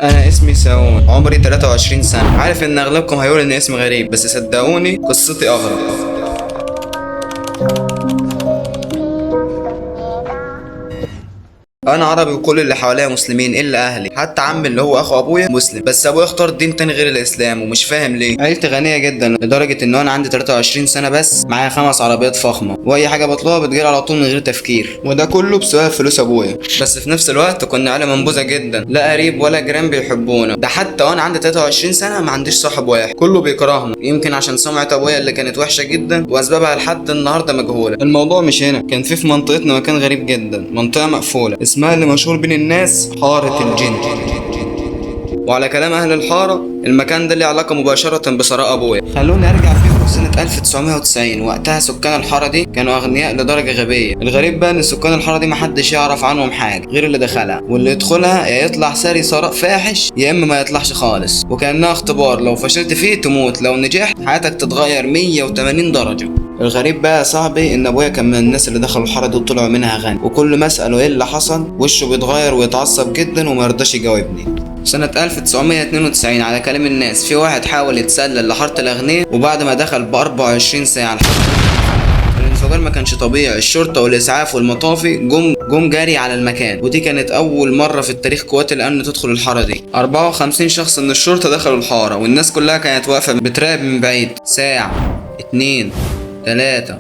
انا اسمي ساون، عمري 23 سنة. عارف ان اغلبكم هيقول ان اسمي غريب، بس صدقوني قصتي اغرب. انا عربي وكل اللي حواليا مسلمين الا اهلي، حتى عمي اللي هو اخو ابويا مسلم، بس ابويا اختار دين تاني غير الاسلام ومش فاهم ليه. عيلتي غنية جدا لدرجة ان انا عندي 23 سنة بس معايا 5 عربيات فخمة، واي حاجة بطلبها بتجيلي على طول من غير تفكير، وده كله بسبب فلوس ابويا. بس في نفس الوقت كنا عيله منبوذه جدا، لا قريب ولا جيران بيحبونا. ده حتى وانا عندي 23 سنة ما عنديش صاحب واحد، كله بيكرهنا، يمكن عشان سمعه ابويا اللي كانت وحشة جدا واسبابها لحد النهارده مجهولة. الموضوع مش هنا، كان في منطقتنا مكان غريب جدا، منطقة مقفولة اسمها اللي مشهور بين الناس حارة الجن. وعلى كلام اهل الحارة المكان ده له علاقة مباشرة بثراء ابويا. خلوني ارجع فيكم سنة 1990. وقتها سكان الحارة دي كانوا اغنياء لدرجة غبية. الغريب بقى ان سكان الحارة دي محدش يعرف عنهم حاجة غير اللي دخلها، واللي يدخلها يا يطلع ثري ثراء فاحش يا اما ما يطلعش خالص، وكانها اختبار لو فشلت فيه تموت، لو نجحت حياتك تتغير 180 درجه. الغريب بقى يا صاحبي ان ابويا كان من الناس اللي دخلوا الحارة دي وطلعوا منها غني، وكل ما اساله ايه اللي حصل وشه بيتغير ويتعصب جدا وما يرضاش يجاوبني. سنة 1992 على كلام الناس في واحد حاول يتسلل لحارة الأغنياء، وبعد ما دخل ب 24 ساعة الانفجار ما كانش طبيعي. الشرطة والإسعاف والمطافي جم جري على المكان، ودي كانت أول مرة في التاريخ قوات الأمن تدخل الحارة دي. 54 شخص من الشرطة دخلوا الحارة، والناس كلها كانت واقفة بتراقب من بعيد. ساعة، 2، 3،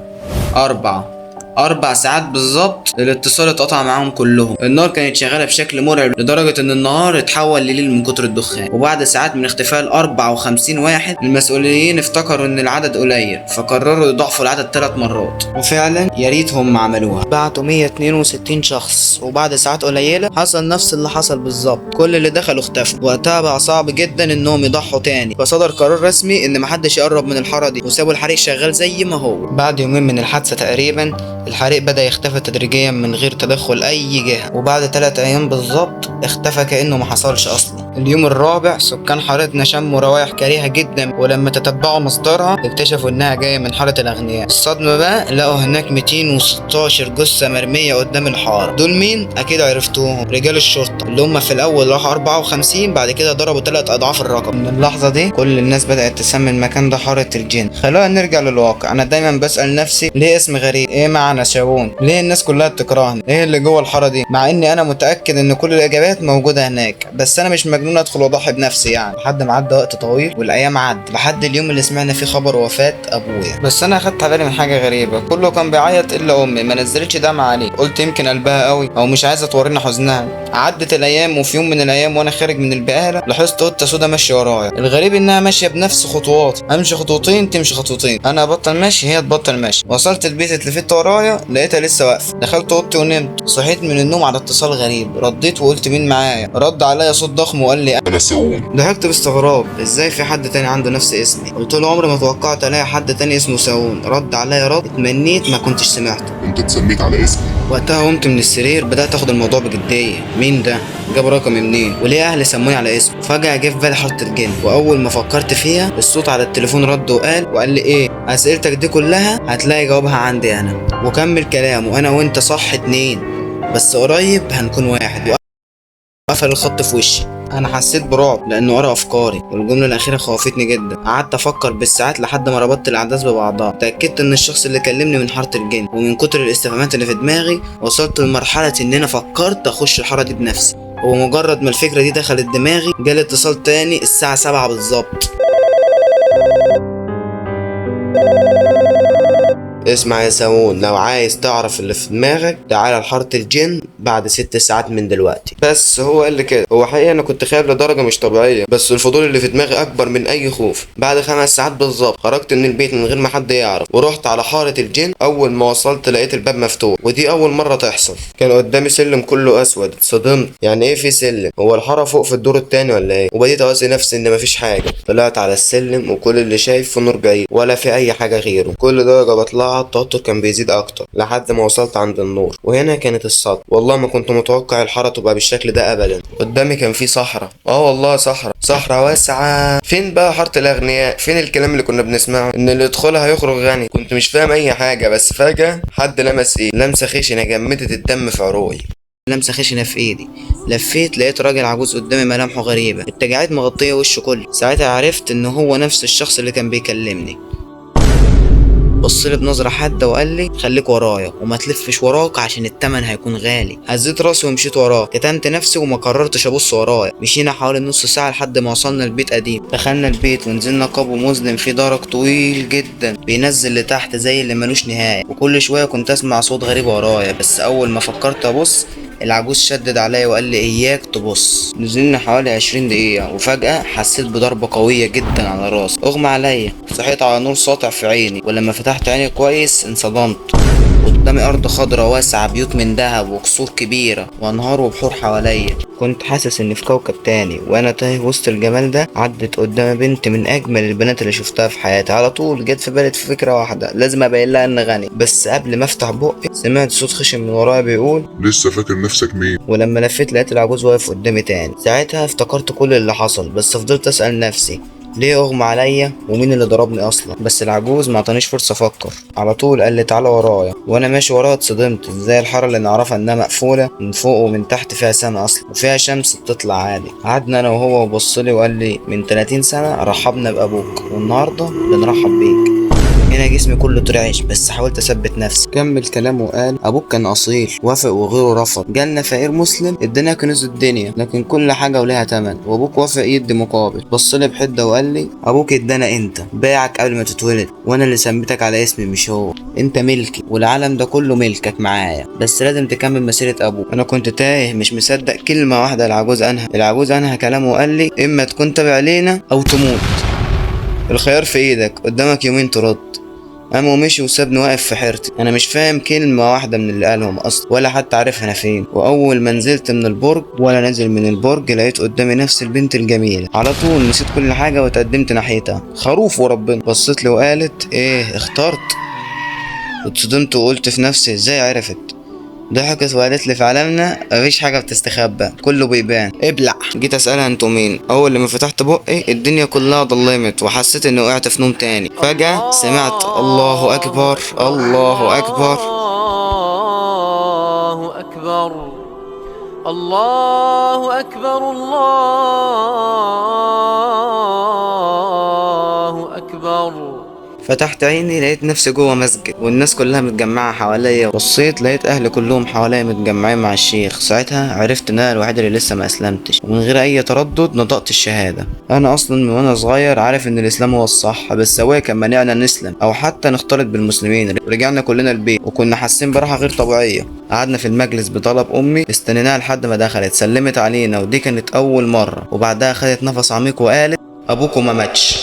4، 4 ساعات بالظبط الاتصال اتقطع معاهم كلهم. النار كانت شغالة بشكل مرعب لدرجة ان النهار اتحول لليل من كتر الدخان. وبعد ساعات من اختفاء 54 واحد، المسؤولين افتكروا ان العدد قليل فقرروا يضاعفوا العدد 3 مرات، وفعلا يا ريتهم ما عملوها. بعتوا 162 شخص، وبعد ساعات قليله حصل نفس اللي حصل بالظبط، كل اللي دخلوا اختفوا. وقتها بقى صعب جدا انهم يضحوا تاني، فصدر قرار رسمي ان محدش يقرب من الحارة دي، وسابوا الحريق شغال زي ما هو. بعد يومين من الحادثة تقريبا الحريق بدأ يختفي تدريجيا من غير تدخل أي جهة، وبعد 3 أيام بالظبط اختفى كأنه ما حصلش أصلا. اليوم الرابع سكان حارتنا شموا روايح كريهة جدا، ولما تتبعوا مصدرها اكتشفوا إنها جاية من حارة الأغنياء. الصدمة بقى لقوا هناك 216 جثة مرمية قدام الحارة. دول مين؟ أكيد عرفتوهم، رجال الشرطة اللي هم في الأول راحوا 54، بعد كده ضربوا 3 أضعاف الرقم. من اللحظة دي كل الناس بدأت تسمي المكان ده حارة الجن. خلونا نرجع للواقع. أنا دايما بسأل نفسي ليه اسم غريب؟ إيه معنى شاون؟ ليه الناس كلها بتكرهني؟ ايه اللي جوه الحارة دي؟ مع اني انا متاكد ان كل الاجابات موجودة هناك، بس انا مش مجنون ادخل واضحي بنفسي يعني. لحد ما عدى وقت طويل والايام عدت لحد اليوم اللي سمعنا فيه خبر وفاه ابويا. بس انا اخدت بالي من حاجة غريبة، كله كان بيعيط الا امي، ما نزلتش دمعه عليه. قلت يمكن قلبها قوي او مش عايزه تورينا حزنها. عدت الايام، وفي يوم من الايام وانا خارج من البقالة لاحظت قطة سودا ماشية ورايا. الغريب انها ماشية بنفس خطواتي، امشي خطوتين تمشي خطوتين، انا ابطل ماشي هي تبطل ماشي. وصلت البيت اتلفت ورايا لقيتها لسه واقفة. دخلت اوضتي ونمت. صحيت من النوم على اتصال غريب، رديت وقلت مين معايا؟ رد عليا صوت ضخم وقال لي انا ساون. ضحكت باستغراب، ازاي في حد تاني عنده نفس اسمي؟ قلت له عمري ما توقعت الاقي حد تاني اسمه ساون. رد عليا رد اتمنيت ما كنتش سمعته. انت اتسميت على اسمي. وقتها قمت من السرير، بدأت اخد الموضوع بجدية. مين ده؟ جاب رقمي منين؟ وليه اهلي سموني على اسمه؟ فجأة جه في بالي حارة الجن، واول ما فكرت فيها الصوت على التليفون رد وقال لي ايه؟ اسئلتك دي كلها هتلاقي جوابها عندي انا. وكمل كلامه، انا وانت صح 2، بس قريب هنكون 1. وقفل الخط في وشي. انا حسيت برعب لانه قرا افكاري، والجملة الاخيرة خوفتني جدا. قعدت افكر بالساعات لحد ما ربطت الاحداث ببعضها. اتاكدت ان الشخص اللي كلمني من حارة الجن، ومن كتر الاستفهامات اللي في دماغي وصلت لمرحلة ان انا فكرت اخش الحارة دي بنفسي. ومجرد ما الفكرة دي دخلت دماغي جالي اتصال تاني الساعة 7 بالظبط. اسمع يا ساون، لو عايز تعرف اللي في دماغك تعالى لحارة الجن بعد 6 ساعات من دلوقتي. بس هو قال لي كده. هو حقيقة انا كنت خايف لدرجة مش طبيعية، بس الفضول اللي في دماغي اكبر من اي خوف. بعد 5 ساعات بالظبط خرجت من البيت من غير ما حد يعرف ورحت على حارة الجن. اول ما وصلت لقيت الباب مفتوح، ودي اول مرة تحصل. كان قدامي سلم كله اسود. اتصدمت، يعني ايه في سلم؟ هو الحارة فوق في الدور التاني ولا ايه؟ وبديت اواسي نفسي ان مفيش حاجة. طلعت على السلم وكل اللي شايفه نور بعيد ولا في اي حاجة غيره. كل درجة بطلعها التوتر كان بيزيد اكتر لحد ما وصلت عند النور، وهنا كانت الصدمة. والله ما كنت متوقع الحارة تبقى بالشكل ده ابدا. قدامي كان في صحراء، والله صحراء، صحراء واسعة. فين بقى حارة الاغنياء؟ فين الكلام اللي كنا بنسمعه ان اللي يدخلها هيخرج غني؟ كنت مش فاهم اي حاجة، بس فجأة حد لمس ايه، لمسة خشنة جمدت الدم في عروقي. لمسه خشنه في ايدي. لفيت لقيت راجل عجوز قدامي ملامحه غريبة، التجاعيد مغطيه وشه كله. ساعتها عرفت ان هو نفس الشخص اللي كان بيكلمني. بص لي بنظرة حادة وقال لي خليك ورايا وما تلفش وراك عشان التمن هيكون غالي. هزيت راسي ومشيت وراه، كتمت نفسي وما قررتش ابص ورايا. مشينا حوالي نص ساعة لحد ما وصلنا البيت قديم. دخلنا البيت ونزلنا قبو مظلم فيه درج طويل جدا بينزل لتحت زي اللي ملوش نهاية، وكل شوية كنت اسمع صوت غريب ورايا. بس اول ما فكرت ابص العجوز شدد عليا وقال لي اياك تبص. نزلنا حوالي 20 دقيقة وفجأة حسيت بضربة قوية جدا على راسي، اغمى عليا. صحيت على نور ساطع في عيني، ولما فتحت عيني كويس انصدمت. قدامي أرض خضراء واسعة، بيوت من ذهب وقصور كبيرة وأنهار وبحور حواليا. كنت حاسس إني في كوكب تاني وأنا تايه وسط الجمال ده. عدت قدامي بنت من أجمل البنات اللي شفتها في حياتي. على طول جت في بالي فكرة واحدة، لازم أبين لها إني غني. بس قبل ما أفتح بقي سمعت صوت خشن من ورايا بيقول لسه فاكر نفسك مين؟ ولما لفيت لقيت العجوز واقف قدامي تاني. ساعتها افتكرت كل اللي حصل، بس فضلت أسأل نفسي ليه اغمى عليا ومين اللي ضربني اصلا. بس العجوز ما عطانيش فرصة افكر، على طول قال لي تعالى ورايا. وانا ماشي ورايا اتصدمت، ازاي الحارة اللي نعرفها انها مقفولة من فوق ومن تحت فيها سما اصلا وفيها شمس بتطلع عادي. قعدنا انا وهو وبص لي وقال لي من 30 سنة رحبنا بابوك والنهارده بنرحب بيك. هنا جسمي كله ترعش، بس حاولت اثبت نفسي. كمل كلامه وقال ابوك كان اصيل، وافق وغيره رفض. جالنا فقير مسلم ادانا كنوز الدنيا، لكن كل حاجة ولها تمن، وابوك وافق يدي مقابل. بص لي بحده وقال لي ابوك ادانا انت، باعك قبل ما تتولد، وانا اللي سميتك على اسمي مش هو. انت ملكي والعالم ده كله ملكك معايا، بس لازم تكمل مسيره ابوك. انا كنت تايه مش مصدق كلمة واحدة العجوز انهى. العجوز انهى كلامه وقال لي اما تكون تابع لينا او تموت، الخيار في ايدك، قدامك يومين ترد. قام ومشي وسابني واقف في حيرتي. انا مش فاهم كلمة واحدة من اللي قالهم اصلا، ولا حتى عارف انا فين. واول ما نزلت من البرج ولا نازل من البرج لقيت قدامي نفس البنت الجميلة. على طول نسيت كل حاجة وتقدمت ناحيتها. خروف وربنا. بصيت لي وقالت ايه اخترت؟ اتصدمت وقلت في نفسي ازاي عرفت؟ ضحكت وقالت لي في عالمنا مفيش حاجة بتستخبى، كله بيبان، ابلع. جيت اسالها انتوا مين؟ اول لما فتحت بقي الدنيا كلها ضلمت وحسيت اني وقعت في نوم تاني. فجاة سمعت الله اكبر الله اكبر الله أكبر الله أكبر الله أكبر. فتحت عيني لقيت نفسي جوه مسجد والناس كلها متجمعة حواليا. بصيت لقيت اهلي كلهم حواليا متجمعين مع الشيخ. ساعتها عرفت ان انا الوحيد اللي لسه ما اسلمتش، ومن غير اي تردد نطقت الشهادة. انا اصلا من وانا صغير عارف ان الاسلام هو الصح، بس ابويا كان مانعنا نسلم او حتى نختلط بالمسلمين. رجعنا كلنا البيت وكنا حاسين براحة غير طبيعية. قعدنا في المجلس بطلب امي، استنيناها لحد ما دخلت سلمت علينا، ودي كانت اول مرة. وبعدها خدت نفس عميق وقالت ابوكم ما ماتش.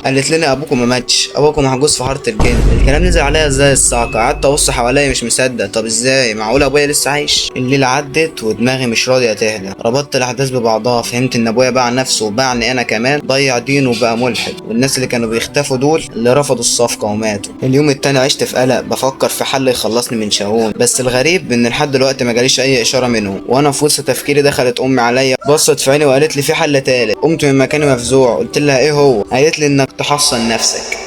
قالت لنا ابوكم ما ماتش، ابوكم محجوز في حارة الجن. الكلام نزل عليا زي الصعقة. قعدت ابص حواليا مش مصدق، طب ازاي معقول ابويا لسه عايش؟ الليلة عدت ودماغي مش راضية تهدى. ربطت الاحداث ببعضها، فهمت ان ابويا باع نفسه وباعني انا كمان، ضيع دينه وبقى ملحد، والناس اللي كانوا بيختفوا دول اللي رفضوا الصفقة وماتوا. اليوم التاني عشت في قلق، بفكر في حل يخلصني من شاهون. بس الغريب ان لحد دلوقتي ما جاليش اي اشارة منه. وانا في وسط تفكيري دخلت امي عليا، بصت في عيني وقالت لي في حل تالت. قمت من مكاني مفزوع، قلت لها ايه هو؟ قالت لي انك تحصن نفسك.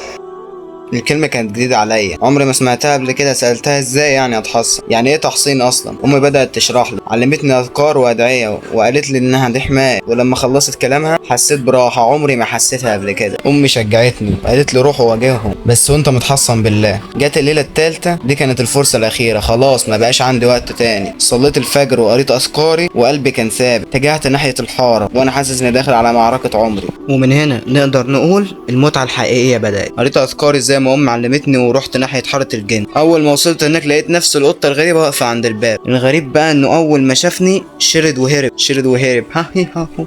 الكلمة كانت جديدة عليا، عمري ما سمعتها قبل كده. سألتها ازاي يعني اتحصن؟ يعني ايه تحصين اصلا؟ امي بدأت تشرح لي، علمتني اذكار وادعية وقالت لي انها دي حماية. ولما خلصت كلامها حسيت براحة عمري ما حسيتها قبل كده. امي شجعتني وقالت لي روح وواجههم بس وانت متحصن بالله. جت الليلة الثالثة، دي كانت الفرصة الأخيرة، خلاص ما بقاش عندي وقت تاني. صليت الفجر وقريت اذكاري وقلبي كان ثابت. اتجهت ناحية الحارة وانا حاسس اني داخل على معركة عمري. ومن هنا نقدر نقول المتعة الحقيقية بدأت. قريت اذكاري زي ما امي علمتني ورحت ناحية حارة الجن. اول ما وصلت هناك لقيت نفس القطة الغريبة واقفة عند الباب. الغريب بقى انه اول ما شافني شرد وهرب، شرد وهرب. ها هي ها هو.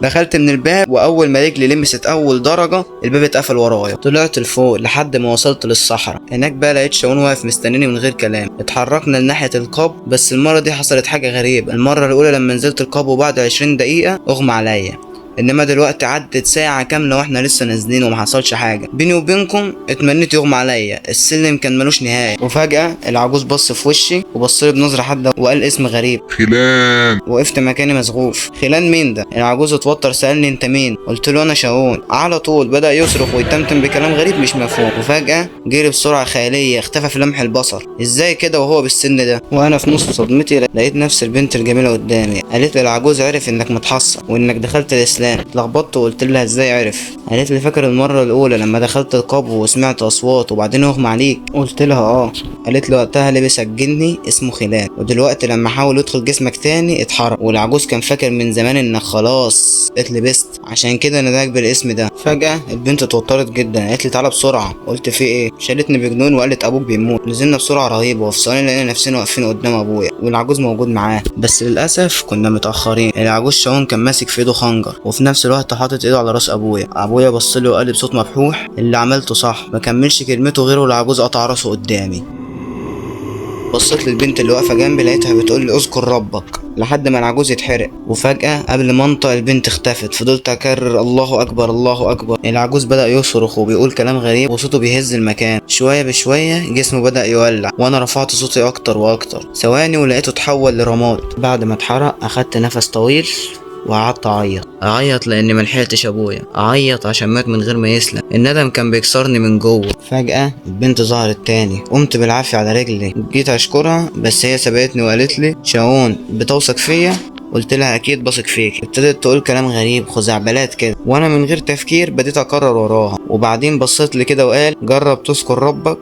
دخلت من الباب واول ما رجلي لمست اول درجه الباب اتقفل ورايا. طلعت لفوق لحد ما وصلت للصحراء. هناك بقى لقيت شاون واقف مستنيني من غير كلام. اتحركنا لناحيه القبر، بس المرة دي حصلت حاجة غريبة. المرة الاولى لما نزلت القبر وبعد 20 دقيقة اغمى عليا. انما دلوقتي عدت ساعة كاملة واحنا لسه نازلين وما حصلش حاجة. بيني وبينكم اتمنيت يغمى عليا، السلم كان ملوش نهاية. وفجاة العجوز بص في وشي وبص لي بنظره حادة وقال اسم غريب، خلان. وقفت مكاني مسغوف. خلان مين ده؟ العجوز اتوتر سالني انت مين؟ قلت له انا شاون. على طول بدا يصرخ ويتمتم بكلام غريب مش مفهوم، وفجاة جري بسرعة خيالية اختفى في لمح البصر. ازاي كده وهو بالسن ده؟ وانا في نص صدمتي لقيت نفس البنت الجميلة قدامي. قالت لي العجوز عرف انك متحصن وانك دخلت الاسلام. اتلخبطت وقلت لها ازاي عرف؟ قالت لي فاكر المرة الاولى لما دخلت القبو وسمعت اصوات وبعدين اغمى عليك؟ قلت لها اه. قالت لي وقتها لبسك جني اسمه خلان، ودلوقتي لما حاول يدخل جسمك تاني اتحرق، والعجوز كان فاكر من زمان انك خلاص اتلبست، عشان كده ناداك بالاسم ده. فجأة البنت اتوترت جدا، قالت لي تعالى بسرعة. قلت في ايه؟ شالتني بجنون وقالت ابوك بيموت. نزلنا بسرعة رهيبة، وفي ثواني لقينا نفسنا واقفين قدام ابويا والعجوز موجود معاه، بس للاسف كنا متأخرين. العجوز شاون كان ماسك في ايده خنجر، وفي نفس الوقت حاطط ايده على راس ابويا. ابويا بص له وقال بصوت مبحوح اللي عملته صح. ما كملش كلمته غيره والعجوز قطع راسه قدامي. بصيت للبنت اللي واقفة جنبي لقيتها بتقول لي اذكر ربك لحد ما العجوز يتحرق. وفجأة قبل ما انطق البنت اختفت. فضلت اكرر الله اكبر الله اكبر. العجوز بدأ يصرخ وبيقول كلام غريب وصوته بيهز المكان. شوية بشوية جسمه بدأ يولع، وانا رفعت صوتي اكتر واكتر. ثواني ولقيته اتحول لرماد. بعد ما اتحرق اخدت نفس طويل وقعدت اعيط، اعيط لاني ملحقتش ابويا، اعيط عشان مات من غير ما يسلم. الندم كان بيكسرني من جوه. فجأة البنت ظهرت تاني، قمت بالعافية على رجلي، جيت اشكرها بس هي سبقتني وقالت لي شاون بتوثق فيا؟ قلت لها اكيد بثق فيك. ابتدت تقول كلام غريب خزعبلات كده، وانا من غير تفكير بديت اكرر وراها. وبعدين بصيت لي كده وقال جرب تذكر ربك.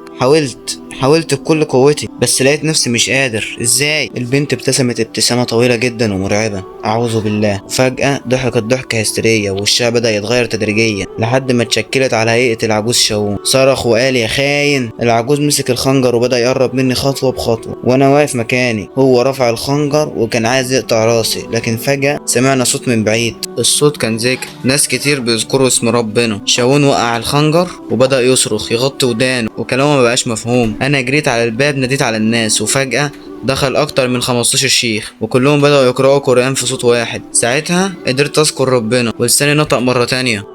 حاولت بكل قوتي بس لقيت نفسي مش قادر. ازاي؟ البنت ابتسمت ابتسامة طويلة جدا ومرعبة، اعوذ بالله. فجأة ضحكت ضحكة هستيرية ووشها بدأ يتغير تدريجيا لحد ما اتشكلت على هيئة العجوز شاون. صرخ وقال يا خاين. العجوز مسك الخنجر وبدأ يقرب مني خطوة بخطوة وانا واقف مكاني. هو رفع الخنجر وكان عايز يقطع راسي، لكن فجأة سمعنا صوت من بعيد. الصوت كان ذكر، ناس كتير بيذكروا اسم ربنا. شاون وقع الخنجر وبدأ يصرخ يغطي ودانه وكلامه ما بقاش مفهوم. انا جريت على الباب ناديت على الناس، وفجأة دخل اكتر من 15 شيخ وكلهم بدأوا يقرأوا قرآن في صوت واحد. ساعتها قدرت اذكر ربنا ولساني نطق مرة تانية.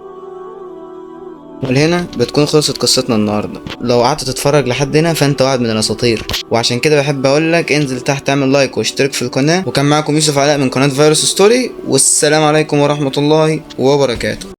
ولهنا بتكون خلصت قصتنا النهارده. لو قعدت تتفرج لحد هنا فانت واحد من الاساطير، وعشان كده بحب اقول لك انزل تحت اعمل like واشترك في القناة. وكان معاكم يوسف علاء من قناة فيروس ستوري، والسلام عليكم ورحمة الله وبركاته.